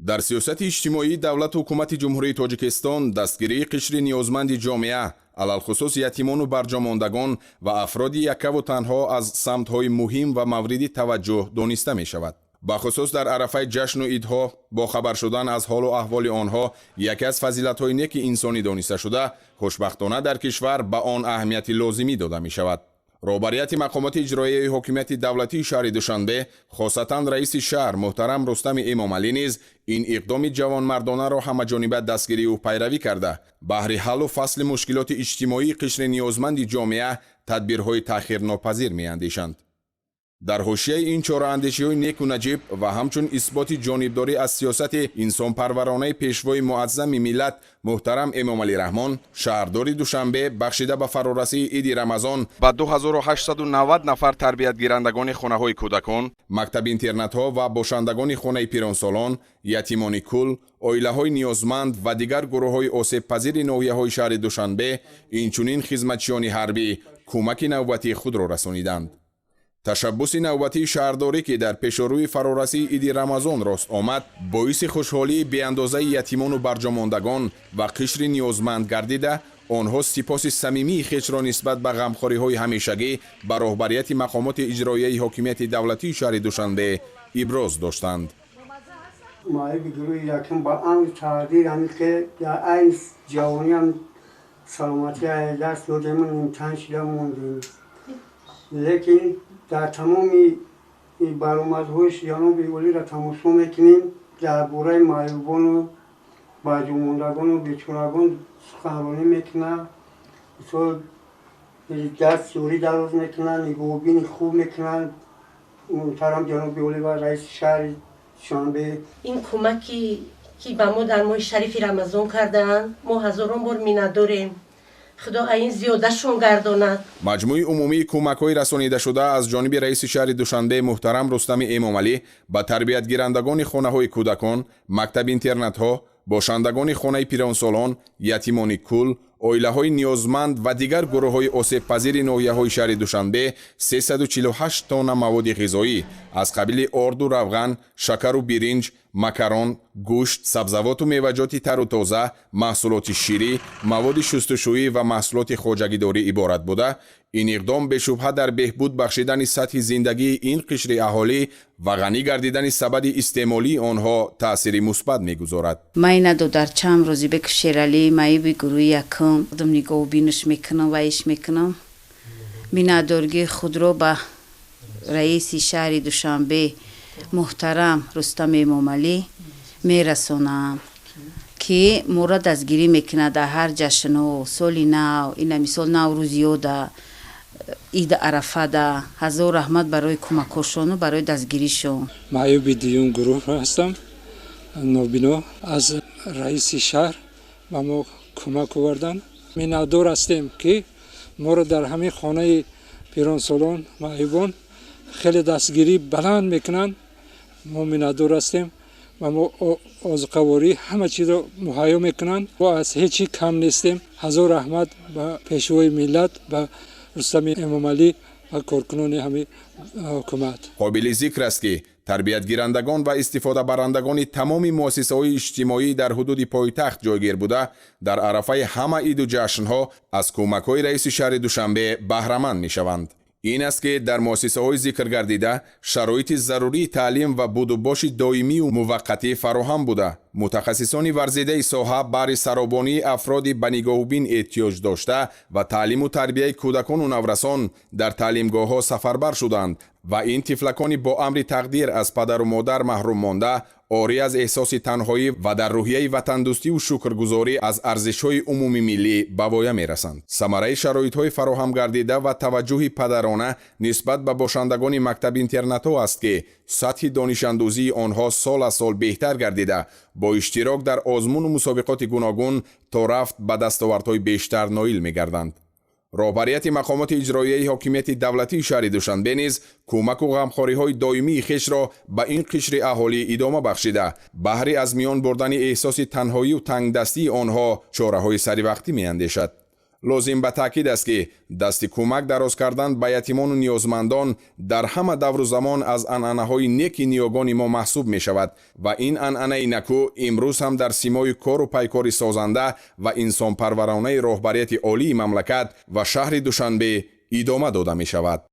Дар сиёсати иҷтимоии давлату ҳукумати Ҷумҳурии Тоҷикистон дастгирии қишри ниёзманди ҷомеа, алалхусус ятимону барҷомондагон ва афроди яккаву танҳо аз самтҳои муҳим ва мавриди таваҷҷӯҳ дониста мешавад. Бахусус дар арафаи ҷашну идҳо бохабар шудан аз ҳолу аҳволи онҳо яке аз фазилатҳои неки инсонӣ дониста шуда, хушбахтона дар кишвар ба он аҳамияти лозимӣ дода мешавад. Роҳбарияти мақомоти иҷроияи ҳокимияти давлатии шаҳри Душанбе, хосатан раиси шаҳр муҳтарам Рустами Эмомалӣ низ ин иқдоми ҷавонмардонаро ҳамаҷониба дастгирию пайравӣ карда, баҳри ҳаллу фасли мушкилоти иҷтимоии қишри ниёзманди ҷомеа тадбирҳои таъхирнопазир меандешанд. Дар ҳошияи ин чораандешиҳои неку наҷиб ва ҳамчун исботи ҷонибдорӣ аз сиёсати инсонпарваронаи пешвои муаззами миллат муҳтарам Эмомалӣ Раҳмон, шаҳрдори Душанбе бахшида ба фарорасии иди Рамазон ба 2890 нафар тарбиятгирандагони хонаҳои кӯдакон, мактаби-интернатҳо ва бошандагони хонаи пиронсолон, ятимони кул, оилаҳои ниёзманд ва дигар гурӯҳҳои осебпазири ноҳияҳои шаҳри Душанбе, инчунин хизматчиёни ҳарбӣ кӯмаки навбатии худро расониданд. Ташаббуси навбатии шаҳрдорӣ, ки дар пешорӯи фарорасии иди Рамазон рост омад, боиси хушҳолии беандозаи ятимону барҷомондагон ва қишри ниёзманд гардида, онҳо сипоси самимии хешро нисбат ба ғамхориҳои ҳамешагӣ ба роҳбарияти мақомоти иҷроияи ҳокимияти давлатии шаҳри Душанбе иброз доштанд. Маъюби гурӯҳи якум ба амри тақдир ҳамин ки дар айни ҷавониам саломатӣ даст додему нимтан шуда мондем, лекин дар тамоми баромадҳои ҷаноби олиро тамошо мекунем, дар бораи маъюбону барҷомондагону бечорагон суханронӣ мекунад, мисол, даст ёрӣ дароз мекунанд, нигоҳубини хуб мекунанд муҳтарам ҷаноби олӣ ва раиси шаҳри Душанбе. Ин кӯмаки ки ба мо дар моҳи шарифи Рамазон кардаанд, мо ҳазорон бор миннатдорем. Худо ин зиёдашон гардонад. Маҷмӯи умумии кӯмакҳои расонидашуда аз ҷониби раиси шаҳри Душанбе муҳтарам Рустами Эмомалӣ ба тарбиятгирандагони хонаҳои кӯдакон, мактаби-интернатҳо, бошандагони хонаи пиронсолон, ятимони кул, оилаҳои ниёзманд ва дигар гурӯҳҳои осебпазири ноҳияҳои шаҳри Душанбе 348 тонна маводи ғизоӣ аз қабили орду равған, шакару биринҷ, макарон, гӯшт, сабзавоту меваҷоти тару тоза, маҳсулоти ширӣ, маводи шустушӯӣ ва маҳсулоти хоҷагидорӣ иборат буда, ин иқдом бешубҳа дар беҳбуд бахшидани сатҳи зиндагии ин қишри аҳолӣ ва ғанӣ гардидани сабади истеъмолии онҳо таъсири мусбат мегузорад. Майна додарчам Розибек Шералӣ, маъюби гурӯҳи якум, худам нигоҳубинаш мекунам ва иш мекунам. Миннатдоргии худро ба раиси шаҳри Душанбе муҳтарам Рустам Эмомалӣ мерасонам, ки моро дастгирӣ мекунад дар ҳар ҷашнҳо, соли нав, ина мисол Наврӯзиёда, иди Арафада. Ҳазор раҳмат барои кӯмакҳошону барои дастгиришон. Маъюби дуюм гурӯҳ ҳастам, нобино. Аз раиси шаҳр ба мо кӯмак оварданд. Миннатдор ҳастем, ки моро дар ҳамин хонаи пиронсолон, маъюбон хеле дастгирӣ баланд мекунанд. Мо миннатдор ҳастем ва мо озуқаворӣ, ҳама чизро муҳайё мекунанд. Мо аз ҳеҷ чӣ кам нестем. Ҳазор раҳмат ба пешвои миллат, ба Рустами Эмомалӣ ва коркунони ҳамин ҳукумат. Қобили зикр аст, ки тарбиятгирандагон ва истифодабарандагони тамоми муассисаҳои иҷтимоӣ дар ҳудуди пойтахт ҷойгир буда, дар арафаи ҳама иду ҷашнҳо аз кӯмакҳои раиси шаҳри Душанбе баҳраманд мешаванд. Ин аст, ки дар муассисаҳои зикргардида шароити зарурии таълим ва будубоши доимию муваққатӣ фароҳам буда, мутахассисони варзидаи соҳа баҳри саробонии афроди ба нигоҳубин эҳтиёҷ дошта ва таълиму тарбияи кӯдакону наврасон дар таълимгоҳҳо сафарбар шуданд ва ин тифлакони бо амри тақдир аз падару модар маҳрум монда, орӣ аз эҳсоси танҳоӣ ва дар рӯҳияи ватандӯстиву шукргузорӣ аз арзишҳои умумимиллӣ ба воя мерасанд. Самараи шароитҳои фароҳам гардида ва таваҷҷӯҳи падарона нисбат ба бошандагони мактаби-интернатҳо аст, ки сатҳи донишандӯзии онҳо сол аз сол беҳтар гардида, бо иштирок дар озмуну мусобиқоти гуногун то рафт ба дастовардҳои бештар ноил мегарданд. Роҳбарияти мақомоти иҷроияи ҳокимияти давлатии шаҳри Душанбе низ кӯмаку ғамхориҳои доимии хешро ба ин қишри аҳолӣ идома бахшида, баҳри аз миён бурдани эҳсоси танҳоию тангдастии онҳо чораҳои саривақтӣ меандешад. Лозим ба таъкид аст, ки дасти кӯмак дароз кардан ба ятимону ниёзмандон дар ҳама давру замон аз анъанаҳои неки ниёгони мо маҳсуб мешавад ва ин анъанаи накӯ имрӯз ҳам дар симои кору пайкори созанда ва инсонпарваронаи роҳбарияти олии мамлакат ва шаҳри Душанбе идома дода мешавад.